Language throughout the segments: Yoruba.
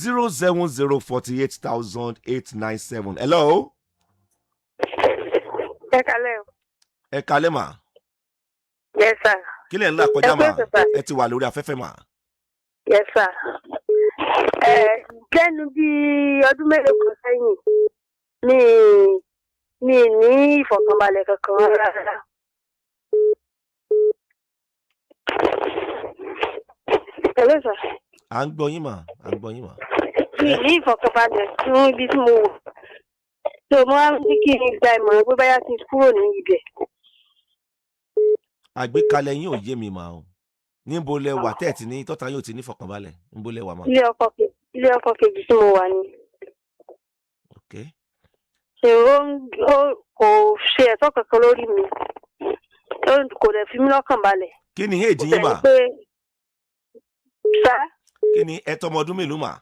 070 48897. Hello. Ẹ kalẹ́ o. Ẹ kalẹ́ mà. Yes, sir. Kí lẹ̀ ń là kọjá Ẹ kú mà? ètò, sir. Ẹ ti wà lórí afẹ́fẹ́ mà. Yes, sir. Ẹ lẹ́nu bí ọdún mélòó kan sẹ́yìn, mi ní ìfọ̀kànbalẹ̀ kankan rárá. Hello, sir. À ń gbọ́ yín mà, à ń gbọ́ yín mà. Mi ní ìfọ̀kànbalẹ̀ fún ibi tí mo wà. Tó mo wá ní kí n gba ìmọ̀ràn pé báyà ti kúrò ní ibẹ̀. Àgbékalẹ̀ yín ò yé mi mà o. Níbo lẹ wà tẹ́ ẹ̀ ti ní tọ́ta yóò ti ní fọkànbalẹ̀? Níbo lẹ wà mà? Ilé ọkọ kejì tí mo wà ni. Ok. Ṣé ó kò ṣe ẹ̀tọ́ kankan lórí mi. Kò dẹ̀ fi mí lọ́kàn balẹ̀. Kí ni èjì yín mà? Pé sá. Kí ni ẹ tọmọ ọdún mélòó mà?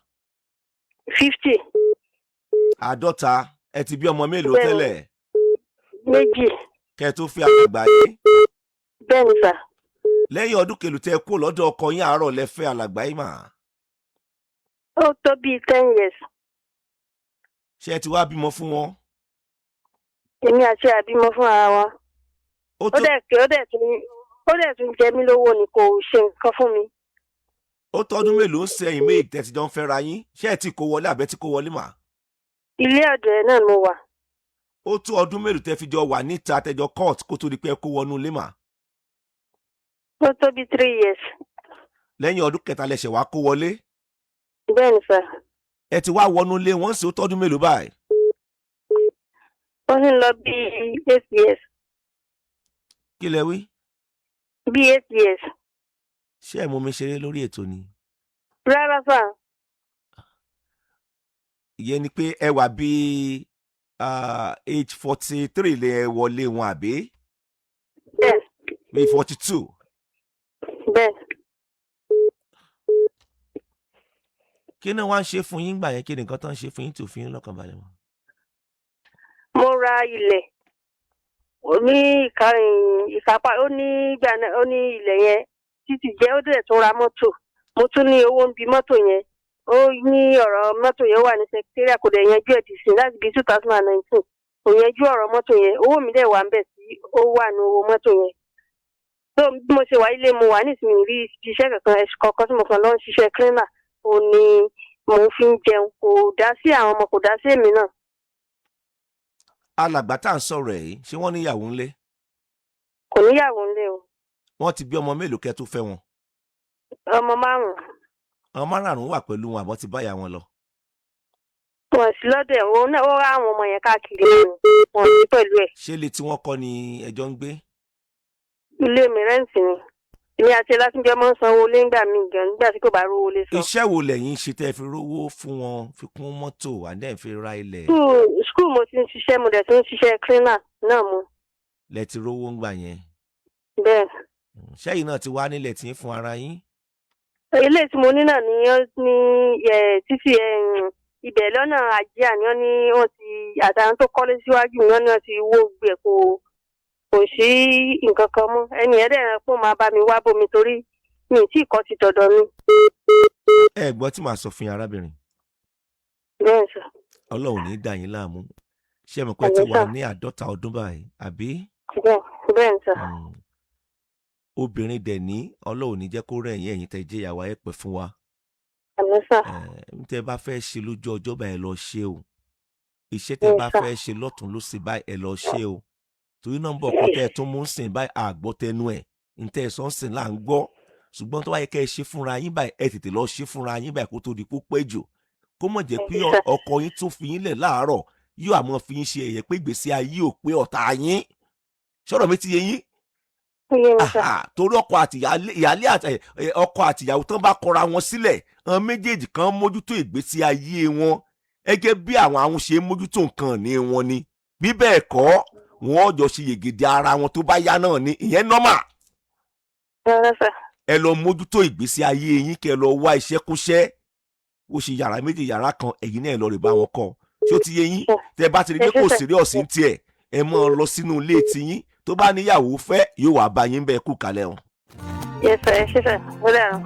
50. 50. Ẹ ti bí ọmọ mélòó Bẹ́ẹ̀ni. tẹ́lẹ̀? Méjì. Kẹ́ ẹ tó fi àgbà yìí? Bẹ́ẹ̀ ni sà. Lẹ́yìn ọdún kèlò tẹ́ ẹ kú lọ́dọ̀ ọkọ yín àárọ̀ lẹ fẹ́ alàgbà yìí mà? Ó tó bíi 10 years. Ṣé ẹ ti wá bímọ fún wọn? Èmi àti àbímọ fún ara wa. Ó Ó tó dẹ̀ tún jẹ mí lówó ni, kò ṣe nǹkan fún mi. Ó tọdún mélòó ń sẹ́yìn méjì tẹ́ ti jọ ń fẹ́ra yín? Ṣé ẹ ti kó wọlé àbẹ́ ti kó wọlé mà? Ilé ọ̀dọ̀ ẹ̀ náà ni mo wà. Ó tó ọdún mélòó tẹ́ fi jọ wà níta tẹ́jọ court kó tó di pé ẹ kó wọnú ilé mà? Ó tó bíi 3 years. Lẹ́yìn ọdún kẹta lẹ ṣẹ̀ wá kó wọlé? Bẹ́ẹ̀ ni sà. Ẹ ti wá wọnú ilé wọ́n sì, ó tọdún mélòó báyìí? Ó sì ń lọ bíi 8 years. Kí lẹ wí? Bíi 8 years. Ṣé ẹ mú mi ṣeré lórí ètò ni? Rárá sà. Ìyẹn ni pé ẹ wà bíi age 43 lẹ wọlé wọn, àbí? Bẹ́ẹ̀. Bíi 42? Bẹ́ẹ̀. Kí ni wọ́n á ń ṣe fún yín gbà yẹn? Kí ni nǹkan tó ń ṣe fún yín tó fi yín lọ́kàn balẹ̀ mọ́? Mo ra ilẹ̀. Ó ní ìkarìn ìkápá, ó ní ìgbà náà, ó ní ilẹ̀ yẹn títí jẹ́, ó dẹ̀ tún ra mọ́tò. Mo tún ní owó ń bi mọ́tò yẹn. Ó ní ọ̀rọ̀ mọ́tò yẹn wà ní secretariat, kò dẹ̀ yanjú ẹ̀ dì sí láti bí 2019, kò yanjú ọ̀rọ̀ mọ́tò yẹn. Owó mi dẹ̀ wà ń bẹ̀ tí ó wà ní owó mọ́tò yẹn. Tó bí mo ṣe wà, ilé mo wà nísìnyí, rí iṣẹ́ kankan ẹ̀sùn kọ̀ọ̀kan tí mo kàn lọ ń ṣiṣẹ́ cleaner, ò ní mò ń fi ń jẹun. Kò dá sí àwọn ọmọ, kò dá sí èmi náà. Alàgbà tá à ń sọ̀rọ̀ ẹ̀ yìí, ṣé wọ́n níyàwó ńlé? Kò níyàwó ńlé o. Wọ́n ti bí ọmọ mélòó kẹ́ tó fẹ́ wọn? Ọmọ márùn-ún. Àwọn márààrún wà pẹ̀lú wọn àbọ̀ ti báyà wọn lọ? Wọn sí lọ́dọ̀ ẹ̀. Wọn náà, ó rá àwọn ọmọ yẹn káàkiri ni, wọn sí pẹ̀lú ẹ̀. Ṣé ilé tí wọ́n kọ́ ni ẹjọ́ ń gbé? Ilé mi, rent ni. Èmi àti Ọlátúnjọ máa ń sanwó lé ńgbà míì gan, nígbà tí kò bá rówó lé san. Iṣẹ́ wo lẹ̀yin ṣe tẹ́ fi rówó fún wọn, fi kún mọ́tò and then fi ra ilẹ̀? School mo ti ń ṣiṣẹ́, mo dẹ̀ ti ń ṣiṣẹ́ cleaner náà mo. Lẹ ti rówó ń gbà yẹn? Bẹ́ẹ̀. Ṣẹ́yìn náà ti wá nílẹ̀ tí ń fún ara yín? Ilé tí mo ní náà ní ní títí ibẹ̀ lọ́nà àjíà ni wọ́n ní wọ́n ti àtàwọn tó kọ́lé síwájú mi, wọ́n ní wọ́n ti wó gbẹ, kò sí nǹkan kan mọ́. Ẹnì yẹn dẹ̀ pọ̀ máa bá mi wá bómi torí mi ì tí ì kọ́ ti tọ̀dọ̀ mi. Ẹ gbọ́ tí màá sọ fún yín, arábìnrin. Bẹ́ẹ̀ sà. Ọlọ́run ní í dà yín láàmú. Ṣé ẹ mọ̀ pé ẹ ti Àmín wà sà. ní 50 ọdún báyìí, àbí? Bẹ́ẹ̀ sà. Obìnrin dẹ̀ ní Ọlọ́run ní jẹ́ kó rẹ̀ yín, ẹ̀yin tẹ́ jẹ́ ìyàwó, ẹ pẹ́ fún wa. Àmín sà. Ẹ̀ tẹ́ bá fẹ́ ṣe lójú ọjọ́ báyìí, ẹ lọ ṣe o. Iṣẹ́ tẹ́ Bẹ́ẹ̀ bá sà. fẹ́ ṣe lọ́tún lósì báyìí, ẹ lọ ṣe o, torí nọ́mbà ọkọ tẹ́ ẹ tún mú sìn báyìí, àgbọ́ tẹnu ẹ̀ ntẹ́ ẹ sọ ń sìn là ń gbọ́. Ṣùgbọ́n tó bá yẹ kẹ́ ẹ ṣe fúnra yín báyìí, ẹ tètè lọ ṣe fúnra yín báyìí kó tó di púpẹ́ jù, kó mọ̀ jẹ́ pé Àmín sà. ọkọ yín tún fi yín lẹ̀ láàárọ̀, yóò àmọ́ fi yín ṣe ẹ̀yẹ pé ìgbésí ayé ò pé ọ̀tá yín. Ṣọ́rọ̀ mi ti yé yín? Ó yé mi sà. Aha, torí ọkọ àti ìyálé àti ọkọ àtìyàwó tán bá kọra wọn sílẹ̀, àwọn méjèèjì kan mójútó ìgbésí ayé wọn gẹ́gẹ́ bí àwọn ṣe ń mójútó nǹkan ní wọn ni. Bí bẹ́ẹ̀ kọ́, wọn jọ ṣe yègèdè ara wọn tó bá yá náà ni. Ìyẹn normal. Rárá sà. Ẹ lọ mójútó ìgbésí ayé yín, kẹ́ ẹ lọ wá iṣẹ́ kúṣẹ́. Ó ṣe yàrá méjì, yàrá kan, ẹ̀yin náà ẹ lọ rè bá wọn kọ́. Ṣé ó ti yé yín? Tẹ́ bá ti rí pé Ẹ ṣé kò sà. serious ní tiẹ̀, ẹ máa lọ sínú ilé tiyín. Tó bá níyàwó fẹ́, yóò wá bá yín bẹ́ẹ̀ kú kalẹ̀ o. Yes sir, ẹ ṣé sà, ó dàrú.